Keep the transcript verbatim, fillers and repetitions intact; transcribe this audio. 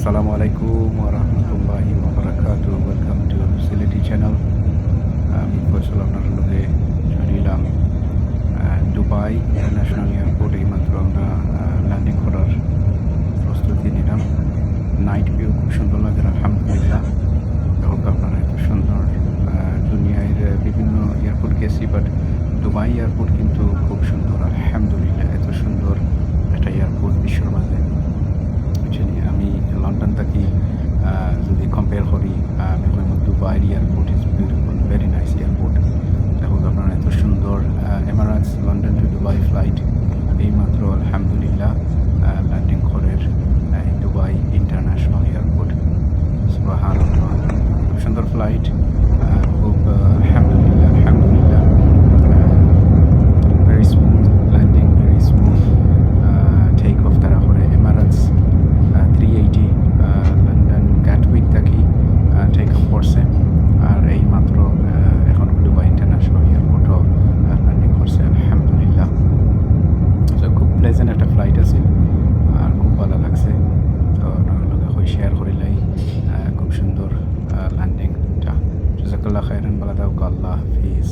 আসসালামু আলাইকুম ওয়া রাহমাতুল্লাহি ওয়া বারাকাতুহু। Welcome to Sylheti channel. আমি ফয়সল আপনার লগে চলিলাম আহ, দুবাই ইন্টারন্যাশনাল এয়ারপোর্ট। এইমাত্র আমরা ল্যান্ডিং করার প্রস্তুতি নিলাম। নাইট ভিউ খুব সুন্দর লাগে, আলহামদুলিল্লাহ। এবং আপনারা এত সুন্দর আহ, দুনিয়ার আহ, বিভিন্ন এয়ারপোর্ট গেছি, বাট দুবাই এয়ারপোর্ট কিন্তু খুব সুন্দর, আলহামদুলিল্লাহ। এত সুন্দর একটা এয়ারপোর্ট বিশ্বর মাঝে। বুঝছেন, আমি লন্ডন থাকি আহ, যদি কম্পেয়ার করি, আহ, আমি কইমু Dubai airport is beautiful, very nice airport. দেখো আপনারা এত সুন্দর Emirates London two Dubai flight এইমাত্র আলহামদুলিল্লাহ ল্যান্ডিং করের আহ, দুবাই ইন্টারন্যাশনাল এয়ারপোর্ট। সুবহানাল্লাহ, খুব সুন্দর ফ্লাইট। খুব আহ, আলহামদুলিল্লাহ, আলহামদুলিল্লাহ। Very smooth landing, very smooth take off. তারা করে Emirates three eighty London Gatwick থাকি টেক অফ করছে। আর এই মাত্র আহ, এখন দুবাই ইন্টারন্যাশনাল এয়ারপোর্টও ল্যান্ডিং করছে, আলহামদুলিল্লাহ। তো খুব প্লেজেন্ট একটা ফ্লাইট আছিল, আর খুব ভালো লাগছে। তো আপনার লগে শেয়ার করিলাই আহ, খুব সুন্দর ল্যান্ডিংটা। জাজাকাল্লাহ খাইরান, ভালো থাকো, আল্লাহ হাফিজ।